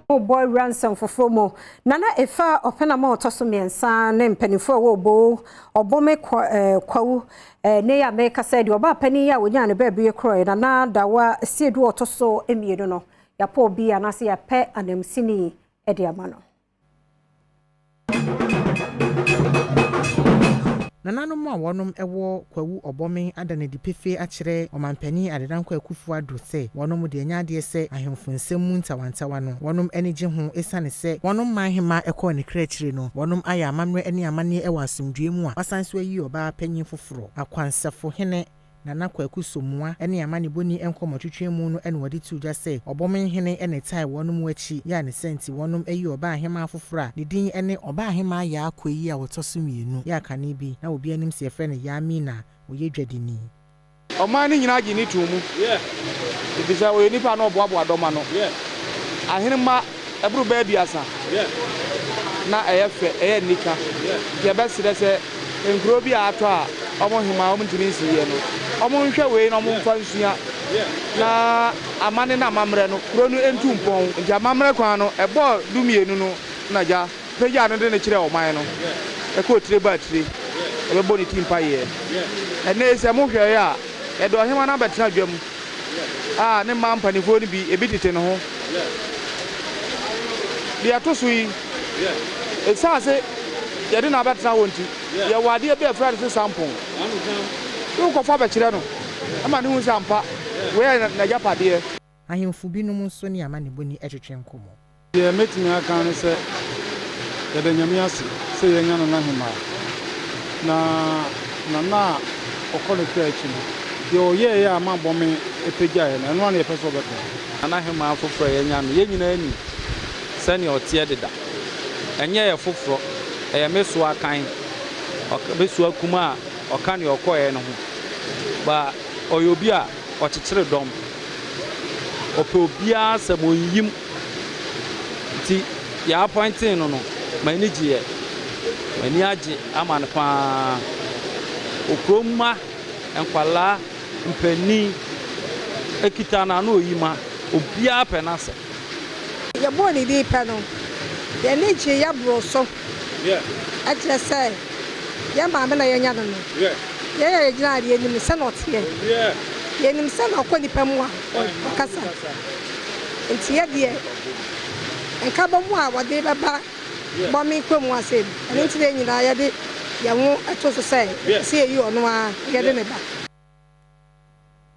Mobɔ awura nsɛm foforɔ mu. Nana Efa Ɔpɛnam a ɔtɔ so mmiɛnsa ne mpanimfoɔ a ɛwɔ Obo Ɔbome Kwawu ne yɛ a mekasa deɛ ɔbaa panin yi a ɔnyaa ne baabi korɔɛ Nana Dawa Siedu a ɔtɔ so mmienu no yɛapɔ obi anaasɛ yɛapɛ anamsini de ama no. Nananom a wɔnom wɔ Kwawu Ɔbɔme ada no adi pefee akyerɛ Ɔmanpanin Adedankwa Akuffo Addo sɛ wɔnom de anya adeɛ sɛ ahemfo nsɛm mu ntawantawa no wɔnom ani gye ho esiane sɛ wɔnom man hemmaa kɔɔ ne kra akyire no wɔnom ayɛ amammerɛ ne amanneɛ wɔ asomdwoeɛ mu a wasan nso ayi ɔbaa panyin foforɔ Akwansafo hene Nana Kwaku Somoa ne amanebɔni nkɔmmɔtwetwe mu no na wɔde too dwa sɛ Ɔbɔmenhene na ɛtae wɔnom akyi yɛ a ne saa nti wɔnom ayi ɔbaa ahemaa foforɔ a ne din ne Ɔbaa Ahemaa Yaa Koyi a ɔtɔ so mmienu yɛ akane bi na obi anim sɛ yɛfrɛ no Yaa Mina a ɔyɛ dwadini. Ɔman no nyinaa gye no too mu, efisɛ ɔyɛ onipa a na ɔboaboa dɔm ano. Ahenemma boro bɛyɛ aduasa. Na ɛyɛ fɛ, ɛyɛ anika. Nti yɛbɛsrɛ sɛ nkuro bi a atɔ a wɔn hemaa wɔntumi nsi yie no, wɔnhwɛ wei na wɔmfa nsua na amanne ne amammerɛ no, kuro no ntu mpɔn. Nti amammerɛ kwan no, ɛbɔɔ dumienu no na gya pagyaa no de no kyerɛɛ ɔman no, ɛkɔɔ tire baa tire, ɛbɛbɔ ne ti mpaeɛ. Ɛnnɛ yi sɛ mohwɛeɛ a, yɛde ɔhemaa no abɛtena dwam a ne mmaa mpanimfoɔ no bi, ebi tete ne ho. Deɛ ɛto so yi, ɛsiane sɛ yɛde no abɛtena hɔ nti, yɛwɔ adeɛ bi a yɛfrɛ no sɛ sampon. Wokɔfa bɛkyerɛ no ma no hu sɛ ampa wei yɛ n'agyapadeɛ. Ahemfo binom nso ne amanebɔni twetwe nkɔmmɔ. Deɛ mɛtumi aka ne sɛ, yɛda Nyame ase sɛ yɛanya Nana Hemaa. Na Nana a ɔkɔ ne kra akyi no, deɛ ɔyɛeɛ a ama bɔme pagyaeɛ no, ɛno ara na yɛpɛ sɛ ɔbɛka. Nana Hemaa foforɔ a yɛanya no, yɛn nyinaa nim sɛdeɛ ɔteɛ deda. Ɛnyɛ yɛ foforɔ, ɛyɛ me soa kan, me soa kumaa a ɔka deɛ ɔkɔeɛ no ho. But ɔyɛ obi a ɔkyekyere dɔm. Ɔpɛ obiara asɛm, ɔnyiyim. Nti yɛ appointee no no, m'ani gyeeɛ. M'ani agye ama no pa ara. Okurom mma, nkwadaa, mpanin, ɛkita no a na ɔyi ma. Obiara pɛ n'asɛm. Yɛbɔɔ ne din pɛ no, yɛn ani gyeeɛ boroo so. Ɛkyerɛ sɛ yɛn maame na yɛanya no no. Yɛn a yɛgyina ha deɛ, yɛnim sɛdeɛ ɔteɛ. Yɛnim sɛdeɛ ɔkɔ nnipa mu a ɔkasa. Nti yɛ deɛ, nkabom a wɔde bɛba Bɔme kurom ha sei no, ɛno nti na yɛn nyinaa yɛde yɛn ho to so sɛ yɛpɛ sɛ yɛyi ɔno ara na yɛde no ba.